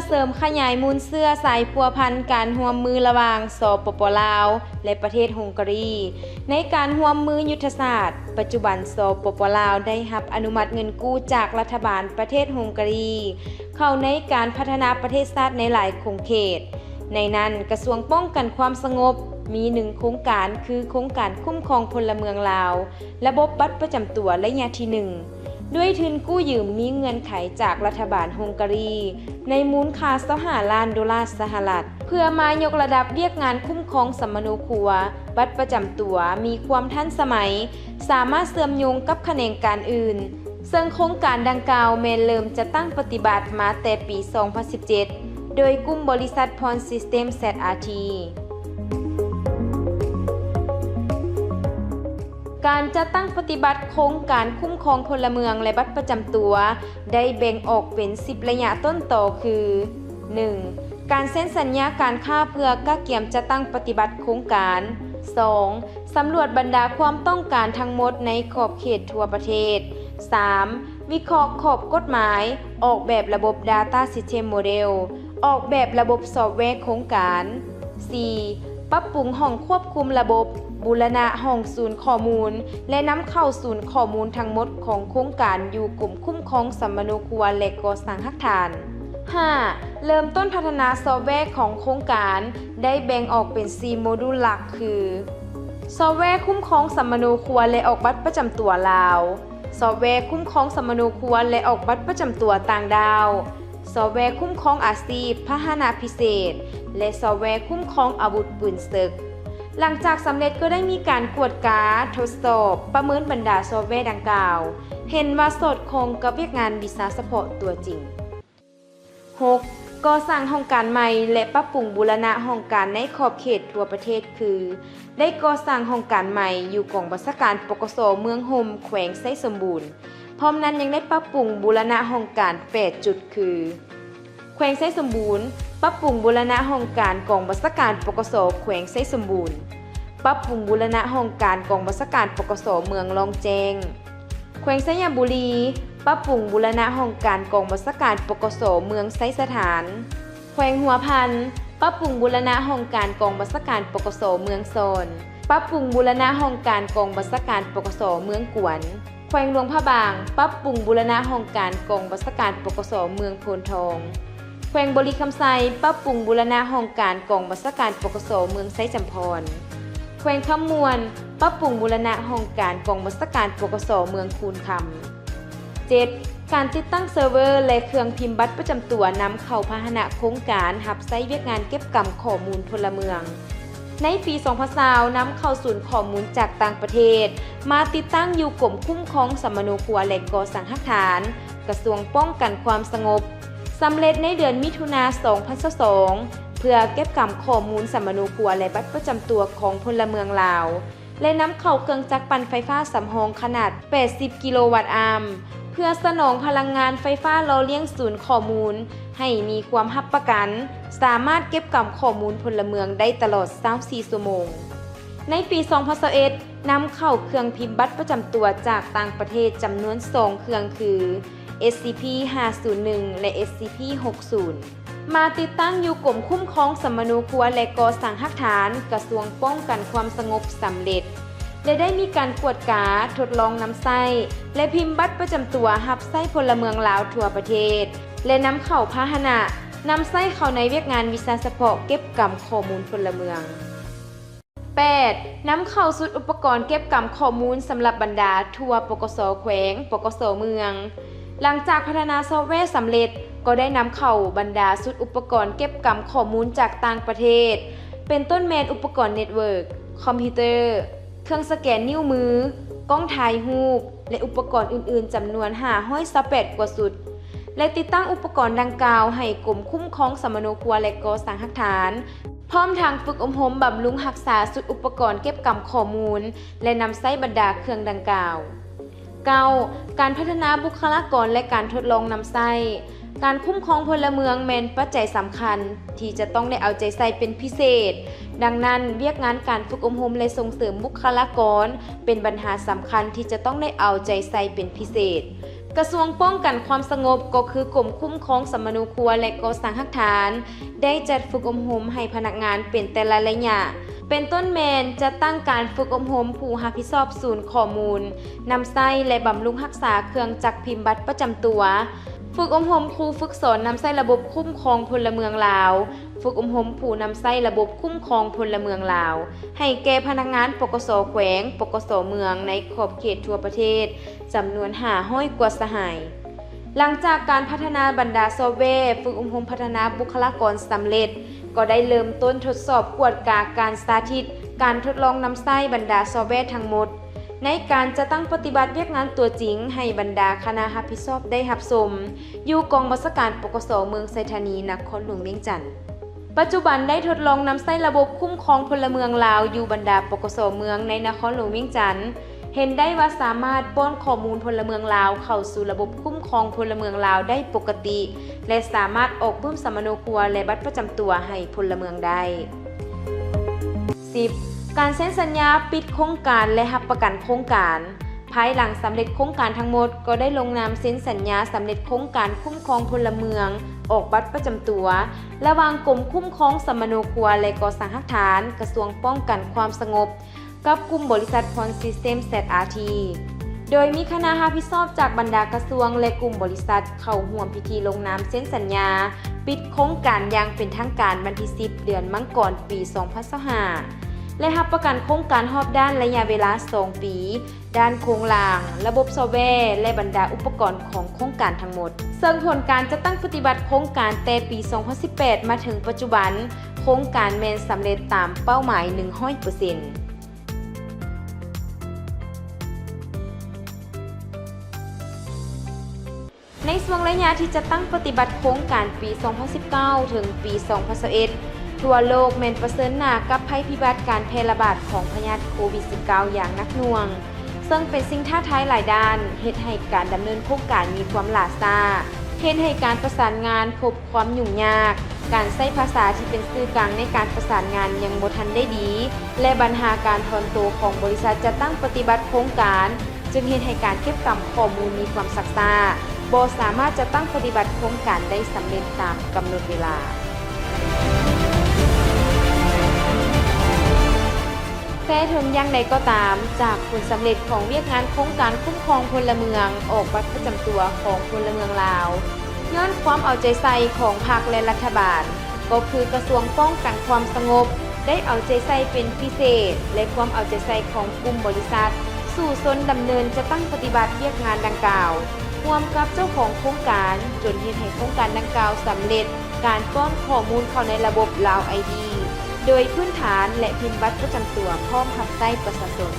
ເສີມຂະຫຍາຍມູນເຊື້ອສາຍພົວພັນການຮ່ວມມືລະຫວ່າງ ສປປ ລາວ ແລະ ປະເທດຮົງກາຣີ ໃນການຮ່ວມມືຍຸດທະສາດ. ປັດຈຸບັນ ສປປ ລາວ ໄດ້ຮັບອະນຸມັດເງິນກູ້ຈາກລັດຖະບານປະເທດຮົງກາຣີ ເຂົ້າໃນການພັດທະນາປະເທດຊາດໃນຫຼາຍຂົງເຂດ. ໃນນັ້ນ, ກະຊວງປ້ອງກັນຄວາມສະຫງົບມີໜຶ່ງໂຄງການ ຄືໂຄງການຄຸ້ມຄອງພົນລະເມືອງລາວ ລະບົບບັດປະຈຳຕົວໄລຍະທີໜຶ່ງ ດ້ວຍທຶນກູ້ຢືມມີເງື່ອນໄຂຈາກລັດຖະບານຮົງກາຣີ ໃນມູນຄ່າຊາວຫ້າລ້ານໂດລາສະຫະລັດ ເພື່ອມາຍົກລະດັບວຽກງານຄຸ້ມຄອງສຳມະໂນຄົວ, ບັດປະຈຳຕົວມີຄວາມທັນສະໄໝ, ສາມາດເຊື່ອມໂຍງກັບຂະແໜງການອື່ນ, ເຊິ່ງໂຄງການດັ່ງກ່າວແມ່ນເລີ່ມຈັດຕັ້ງປະຕິບັດມາແຕ່ປີສອງພັນສິບເຈັດ ໂດຍກຸ່ມບໍລິສັດພອນຊິສເຕັມ ແຊັດອາທີ. ການຈັດຕັ້ງປະຕິບັດໂຄງການຄຸ້ມຄອງພົນລະເມືອງ ແລະ ບັດປະຈຳຕົວ ໄດ້ແບ່ງອອກເປັນສິບໄລຍະຕົ້ນຕໍຄື ໜຶ່ງ ການເຊັນສັນຍາການຄ້າເພື່ອກະກຽມຈັດຕັ້ງປະຕິບັດໂຄງການ. ສອງ ສຳຫຼວດບັນດາຄວາມຕ້ອງການທັງໝົດໃນຂອບເຂດທົ່ວປະເທດ. ສາມ ວິເຄາະຂອບກົດໝາຍ, ອອກແບບລະບົບ Data System Model, ອອກແບບລະບົບຊອບແວໂຄງການ. ສີ່ ປັບປຸງຫ້ອງຄວບຄຸມລະບົບ, ບູລະນະຫ້ອງສູນຂໍ້ມູນ ແລະ ນຳເຂົ້າສູນຂໍ້ມູນທັງໝົດຂອງໂຄງການຢູ່ກົມຄຸ້ມຄອງສຳມະໂນຄົວ ແລະ ກໍ່ສ້າງຮາກຖານ. ຫ້າ ເລີ່ມຕົ້ນພັດທະນາຊອບແວຂອງໂຄງການ ໄດ້ແບ່ງອອກເປັນສີ່ໂມດູນຫຼັກຄື ຊອບແວຄຸ້ມຄອງສຳມະໂນຄົວ ແລະ ອອກບັດປະຈຳຕົວລາວ, ຊອບແວຄຸ້ມຄອງສຳມະໂນຄົວ ແລະ ອອກບັດປະຈຳຕົວຕ່າງດ້າວ, ຊອບແວຄຸ້ມຄອງອາຊີບ, ພາຫະນະພິເສດ ແລະ ຊອບແວຄຸ້ມຄອງອາວຸດປືນເສິກ. ຫຼັງຈາກສຳເລັດກໍໄດ້ມີການກວດກາ, ທົດສອບ, ປະເມີນບັນດາຊອບແວດັ່ງກ່າວ ເຫັນວ່າສອດຄ່ອງກັບວຽກງານວິຊາສະເພາະຕົວຈິງ. ຫົກ ກໍ່ສ້າງຫ້ອງການໃໝ່ ແລະ ປັບປຸງບູລະນະຫ້ອງການໃນຂອບເຂດທົ່ວປະເທດ ຄື ໄດ້ກໍ່ສ້າງຫ້ອງການໃໝ່ຢູ່ກອງບັນຊາການ ປກສ ເມືອງຮົ່ມ ແຂວງໄຊສົມບູນ. ພ້ອມນັ້ນຍັງໄດ້ປັບປຸງບູລະນະຫ້ອງການແປດຈຸດ ຄື ແຂວງໄຊສົມບູນ, ປັບປຸງບູລະນະຫ້ອງການກອງບັນຊາການ ປກສ ແຂວງໄຊສົມບູນ, ປັບປຸງບູລະນະຫ້ອງການກອງບັນຊາການ ປກສ ເມືອງລ່ອງແຈ້ງ. ແຂວງໄຊຍະບູລີ, ປັບປຸງບູລະນະຫ້ອງການກອງບັນຊາການ ປກສ ເມືອງໄຊສະຖານ. ແຂວງຫົວພັນ, ປັບປຸງບູລະນະຫ້ອງການກອງບັນຊາການ ປກສ ເມືອງຊອນ, ປັບປຸງບູລະນະຫ້ອງການກອງບັນຊາການ ປກສ ເມືອງກວນ. ແຂວງຫຼວງພະບາງ, ປັບປຸງບູລະນະຫ້ອງການກອງບັນຊາການ ປກສ ເມືອງໂພນທອງ. ແຂວງບໍລິຄຳໄຊ, ປັບປຸງບູລະນະຫ້ອງການກອງບັນຊາການ ປກສ ເມືອງໄຊຈຳພອນ. ແຂວງຄຳມ່ວນ, ປັບປຸງບູລະນະຫ້ອງການກອງບັນຊາການ ປກສ ເມືອງຄູນຄຳ. ເຈັດ ການຕິດຕັ້ງເຊີເວີ ແລະ ເຄື່ອງພິມບັດປະຈຳຕົວນຳເຂົ້າພາຫະນະໂຄງການຮັບໃຊ້ວຽກງານເກັບກຳຂໍ້ມູນພົນລະເມືອງ. ໃນປີສອງພັນຊາວ ນຳເຂົ້າສູນຂໍ້ມູນຈາກຕ່າງປະເທດ ມາຕິດຕັ້ງຢູ່ກົມຄຸ້ມຄອງສຳມະໂນຄົວ ແລະ ກໍ່ສ້າງຮາກຖານ ກະຊວງປ້ອງກັນຄວາມສະຫງົບ ສຳເລັດໃນເດືອນມິຖຸນາ ສອງພັນຊາວສອງ ເພື່ອເກັບກຳຂໍ້ມູນສຳມະໂນຄົວ ແລະ ບັດປະຈຳຕົວຂອງພົນລະເມືອງລາວ ແລະ ນຳເຂົ້າເຄື່ອງຈັກປັ່ນໄຟຟ້າສຳຮອງຂະໜາດແປດສິບກິໂລວັດອາມ ເພື່ອສະໜອງພະລັງງານໄຟຟ້າຫຼໍ່ລ້ຽງສູນຂໍ້ມູນໃຫ້ມີຄວາມຮັບປະກັນ ສາມາດເກັບກຳຂໍ້ມູນພົນລະເມືອງໄດ້ຕະຫຼອດຊາວສີ່ຊົ່ວໂມງ. ໃນປີສອງພັນຊາວເອັດ ນຳເຂົ້າເຄື່ອງພິມບັດປະຈຳຕົວຈາກຕ່າງປະເທດຈຳນວນສອງເຄື່ອງຄື ເອັສຊີພີຫ້າສູນໜຶ່ງ ແລະ ເອັສຊີພີຫົກສູນ ມາຕິດຕັ້ງຢູ່ກົມຄຸ້ມຄອງສຳມະໂນຄົວ ແລະ ກໍ່ສ້າງຮາກຖານ ກະຊວງປ້ອງກັນຄວາມສະຫງົບສຳເລັດ ແລະ ໄດ້ມີການກວດກາ, ທົດລອງນຳໃຊ້ ແລະ ພິມບັດປະຈຳຕົວຮັບໃຊ້ພົນລະເມືອງລາວທົ່ວປະເທດ ແລະ ນຳເຂົ້າພາຫະນະ ນຳໃຊ້ເຂົ້າໃນວຽກງານວິຊາສະເພາະເກັບກຳຂໍ້ມູນພົນລະເມືອງ. ແປດ ນຳເຂົ້າຊຸດອຸປະກອນເກັບກຳຂໍ້ມູນສຳລັບບັນດາທົ່ວ ປກສ ແຂວງ, ປກສ ເມືອງ. ຫຼັງຈາກພັດທະນາຊອບແວສຳເລັດ, ກໍໄດ້ນຳເຂົ້າບັນດາຊຸດອຸປະກອນເກັບກຳຂໍ້ມູນຈາກຕ່າງປະເທດ, ເປັນຕົ້ນແມ່ນອຸປະກອນເນັດເວີກ, ຄອມພິວເຕີ, ເຄື່ອງສະແກນນິ້ວມື, ກ້ອງຖ່າຍຮູບ ແລະ ອຸປະກອນອື່ນໆ ຈຳນວນຫ້າຮ້ອຍຊາວແປດກວ່າຊຸດ ແລະ ຕິດຕັ້ງອຸປະກອນດັ່ງກ່າວໃຫ້ກົມຄຸ້ມຄອງສຳມະໂນຄົວ ແລະ ກໍ່ສ້າງຮາກຖານ, ພ້ອມທັງຝຶກອົບຮົມບຳລຸງຮັກສາຊຸດອຸປະກອນເກັບກຳຂໍ້ມູນ ແລະ ນຳໃຊ້ບັນດາເຄື່ອງດັ່ງກ່າວ. ເກົ້າ ການພັດທະນາບຸກຄະລາກອນ ແລະ ການທົດລອງນຳໃຊ້. ການຄຸ້ມຄອງພົນລະເມືອງແມ່ນປັດໄຈສຳຄັນທີ່ຈະຕ້ອງໄດ້ເອົາໃຈໃສ່ເປັນພິເສດ. ດັ່ງນັ້ນ, ວຽກງານການຝຶກອົບຮົມ ແລະ ສົ່ງເສີມບຸກຄະລາກອນ ເປັນບັນຫາສຳຄັນທີ່ຈະຕ້ອງໄດ້ເອົາໃຈໃສ່ເປັນພິເສດ. ກະຊວງປ້ອງກັນຄວາມສະຫງົບ ກໍຄືກົມຄຸ້ມຄອງສຳມະໂນຄົວ ແລະ ກໍ່ສ້າງຮາກຖານ ໄດ້ຈັດຝຶກອົບຮົມໃຫ້ພະນັກງານເປັນແຕ່ລະໄລຍະ, ເປັນຕົ້ນແມ່ນຈັດຕັ້ງການຝຶກອົບຮົມຜູ້ຮັບຜິດຊອບສູນຂໍ້ມູນນຳໃຊ້ ແລະ ບຳລຸງຮັກສາເຄື່ອງຈັກພິມບັດປະຈຳຕົວ, ຝຶກອົບຮົມຄູຝຶກສອນນຳໃຊ້ລະບົບຄຸ້ມຄອງພົນລະເມືອງລາວ, ຝຶກອົບຮົມຜູ້ນຳໃຊ້ລະບົບຄຸ້ມຄອງພົນລະເມືອງລາວ ໃຫ້ແກ່ພະນັກງານ ປກສ ແຂວງ, ປກສ ເມືອງ ໃນຂອບເຂດທົ່ວປະເທດ ຈຳນວນຫ້າຮ້ອຍກວ່າສະຫາຍ. ຫຼັງຈາກການພັດທະນາບັນດາຊອບແວຝຶກອົບຮົມພັດທະນາບຸກຄະລາກອນສຳເລັດ, ກໍໄດ້ເລີ່ມຕົ້ນທົດສອບກວດກາການສາທິດການທົດລອງນຳໃຊ້ບັນດາຊອບແວທັງໝົດ ໃນການຈັດຕັ້ງປະຕິບັດວຽກງານຕົວຈິງໃຫ້ບັນດາຄະນະຮັບຜິດຊອບໄດ້ຮັບຊົມ ຢູ່ກອງບັນຊາການ ປກສ ເມືອງໄຊທານີ ນະຄອນຫຼວງວຽງຈັນ. ປັດຈຸບັນໄດ້ທົດລອງນຳໃຊ້ລະບົບຄຸ້ມຄອງພົນລະເມືອງລາວຢູ່ບັນດາ ປກສ ເມືອງໃນນະຄອນຫຼວງວຽງຈັນ, ເຫັນໄດ້ວ່າສາມາດປ້ອນຂໍ້ມູນພົນລະເມືອງລາວເຂົ້າສູ່ລະບົບຄຸ້ມຄອງພົນລະເມືອງລາວໄດ້ປົກກະຕິ ແລະ ສາມາດອອກປຶ້ມສຳມະໂນຄົວ ແລະ ບັດປະຈຳຕົວໃຫ້ພົນລະເມືອງໄດ້. ສິບ, ການເຊັນສັນຍາປິດໂຄງການ ແລະ ຮັບປະກັນໂຄງການ. ພາຍຫຼັງສຳເລັດໂຄງການທັງໝົດ, ກໍໄດ້ລົງນາມເຊັນສັນຍາສຳເລັດໂຄງການຄຸ້ມຄອງພົນລະເມືອງອອກບັດປະຈຳຕົວ ລະຫວ່າງກົມຄຸ້ມຄອງສຳມະໂນຄົວ ແລະ ກໍ່ສ້າງຮາກຖານ, ກະຊວງປ້ອງກັນຄວາມສະຫງົບ ກັບກຸ່ມບໍລິສັດພອນຊິສເຕັມ ແຊດອາທີ ໂດຍມີຄະນະຮັບຜິດຊອບຈາກບັນດາກະຊວງ ແລະ ກຸ່ມບໍລິສັດເຂົ້າຮ່ວມພິທີລົງນາມເຊັນສັນຍາປິດໂຄງການຢ່າງເປັນທາງການວັນທີສິບ ເດືອນມັງກອນ ປີສອງພັນຊາວຫ້າ ແລະ ຮັບປະກັນໂຄງການຮອບດ້ານໄລຍະເວລາສອງປີ ດ້ານໂຄງລ່າງ, ລະບົບຊອບແວ ແລະ ບັນດາອຸປະກອນຂອງໂຄງການທັງໝົດ, ເຊິ່ງຜົນການຈັດຕັ້ງປະຕິບັດໂຄງການແຕ່ປີສອງພັນສິບແປດມາເຖິງປັດຈຸບັນ, ໂຄງການແມ່ນສຳເລັດຕາມເປົ້າໝາຍໜຶ່ງຮ້ອຍເປີເຊັນ. ໃນຊ່ວງໄລຍະທີ່ຈັດຕັ້ງປະຕິບັດໂຄງການປີສອງພັນສິບເກົ້າ ເຖິງປີສອງພັນຊາວເອັດ, ທົ່ວໂລກແມ່ນປະເຊີນໜ້າກັບໄພພິບັດການແຜ່ລະບາດຂອງພະຍາດໂຄວິດສິບເກົ້າ ຢ່າງໜັກໜ່ວງ, ເຊິ່ງເປັນສິ່ງທ້າທາຍຫຼາຍດ້ານ, ເຮັດໃຫ້ການດຳເນີນໂຄງການມີຄວາມຫຼ້າຊ້າ, ເຮັດໃຫ້ການປະສານງານພົບຄວາມຫຍຸ້ງຍາກ, ການໃຊ້ພາສາທີ່ເປັນສື່ກາງໃນການປະສານງານຍັງບໍ່ທັນໄດ້ດີ ແລະ ບັນຫາການຖອນໂຕຂອງບໍລິສັດຈັດຕັ້ງປະຕິບັດໂຄງການ ຈຶ່ງເຮັດໃຫ້ການເກັບກຳຂໍ້ມູນມີຄວາມຊັກຊ້າ, ບໍ່ສາມາດຈັດຕັ້ງປະຕິບັດໂຄງການໄດ້ສຳເລັດຕາມກຳນົດເວລາ. ແຕ່ເຖິງຢ່າງໃດກໍຕາມ, ຈາກຜົນສຳເລັດຂອງວຽກງານໂຄງການຄຸ້ມຄອງພົນລະເມືອງອອກບັດປະຈຳຕົວຂອງພົນລະເມືອງລາວ, ຍ້ອນຄວາມເອົາໃຈໃສ່ຂອງພັກ ແລະ ລັດຖະບານ, ກໍຄືກະຊວງປ້ອງກັນຄວາມສະຫງົບ ໄດ້ເອົາໃຈໃສ່ເປັນພິເສດ ແລະ ຄວາມເອົາໃຈໃສ່ຂອງກຸ່ມບໍລິສັດ ສູ້ຊົນດຳເນີນຈັດຕັ້ງປະຕິບັດວຽກງານດັ່ງກ່າວ, ຮ່ວມກັບເຈົ້າຂອງໂຄງການ, ຈົນເຮັດໃຫ້ໂຄງການດັ່ງກ່າວສຳເລັດການປ້ອນຂໍ້ມູນເຂົ້າໃນລະບົບ Lao ID ໂດຍພື້ນຖານ ແລະ ພິມບັດປະຈຳຕົວພ້ອມຮັບໃຊ້ປະຊາຊົນ.